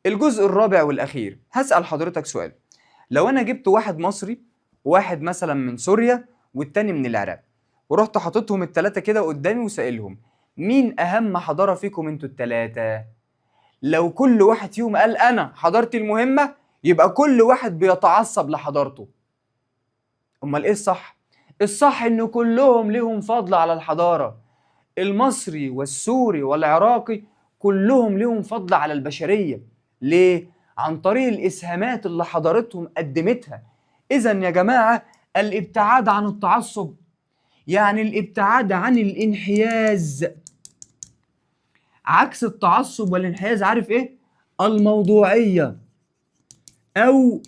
الجزء الرابع والأخير، هسأل حضرتك سؤال. لو أنا جبت واحد مصري، واحد مثلا من سوريا، والتاني من العراق، ورحت حاططهم التلاتة كده قدامي وسائلهم مين أهم حضارة فيكم انتوا التلاتة؟ لو كل واحد فيهم قال أنا حضارتي المهمة، يبقى كل واحد بيتعصب لحضارته. أمال إيه الصح؟ الصح إن كلهم ليهم فضل على الحضارة. المصري والسوري والعراقي كلهم ليهم فضل على البشرية. ليه؟ عن طريق الإسهامات اللي حضارتهم قدمتها. إذن يا جماعة الابتعاد عن التعصب يعني الابتعاد عن الانحياز. عكس التعصب والانحياز عارف إيه؟ الموضوعية أو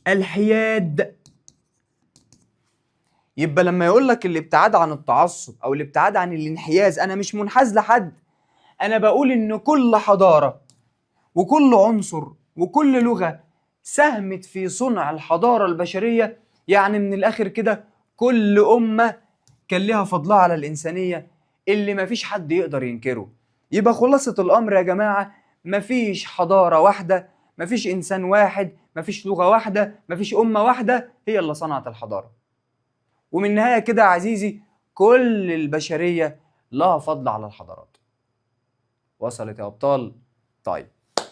الحياد. يبقى لما يقول لك الابتعاد عن التعصب أو الابتعاد عن الانحياز، أنا مش منحاز لحد، أنا بقول إن كل حضارة وكل عنصر وكل لغة ساهمت في صنع الحضارة البشرية. يعني من الآخر كده كل أمة كان لها فضلها على الإنسانية اللي مفيش حد يقدر ينكره. يبقى خلاصة الأمر يا جماعة، مفيش حضارة واحدة، مفيش إنسان واحد، مفيش لغة واحدة، مفيش أمة واحدة هي اللي صنعت الحضارة. ومن النهاية كده يا عزيزي كل البشرية لها فضل على الحضارات. وصلت يا أبطال؟ طيب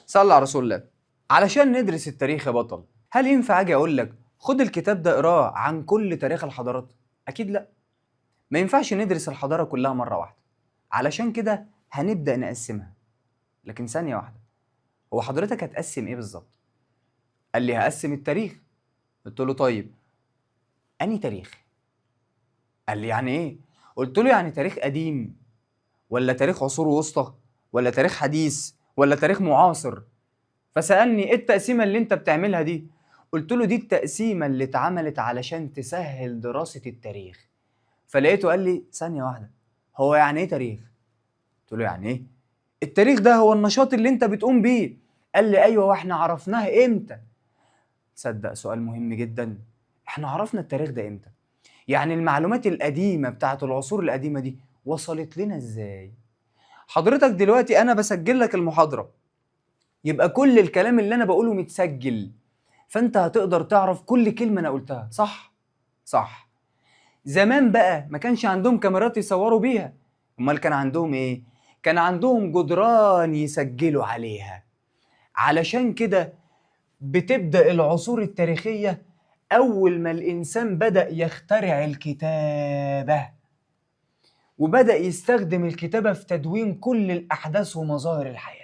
صلى على رسول الله. علشان ندرس التاريخ يا بطل، هل ينفع أجي أقول لك خد الكتاب ده اقراه عن كل تاريخ الحضارات؟ أكيد لا، ما ينفعش ندرس الحضارة كلها مرة واحدة. علشان كده هنبدأ نقسمها. لكن ثانية واحدة، هو حضرتك هتقسم إيه بالظبط؟ قال لي هقسم التاريخ. قلت له طيب أنهي تاريخ؟ قال لي يعني إيه؟ قلت له يعني تاريخ قديم ولا تاريخ عصور وسطى ولا تاريخ حديث ولا تاريخ معاصر؟ فسألني إيه التقسيمة اللي أنت بتعملها دي؟ قلت له دي التقسيمة اللي اتعملت علشان تسهل دراسة التاريخ. فلقيته قال لي ثانية واحدة، هو يعني إيه تاريخ؟ قلت له يعني إيه؟ التاريخ ده هو النشاط اللي أنت بتقوم بيه. قال لي أيوة، وإحنا عرفناه إمتى؟ تصدق سؤال مهم جدا، إحنا عرفنا التاريخ ده إمتى؟ يعني المعلومات القديمة بتاعت العصور القديمة دي وصلت لنا إزاي؟ حضرتك دلوقتي أنا بسجل لك المحاضرة، يبقى كل الكلام اللي أنا بقوله متسجل، فأنت هتقدر تعرف كل كلمة أنا قلتها، صح؟ صح. زمان بقى ما كانش عندهم كاميرات يصوروا بيها، أمال كان عندهم إيه؟ كان عندهم جدران يسجلوا عليها. علشان كده بتبدأ العصور التاريخية أول ما الإنسان بدأ يخترع الكتابة، وبدأ يستخدم الكتابة في تدوين كل الأحداث ومظاهر الحياة.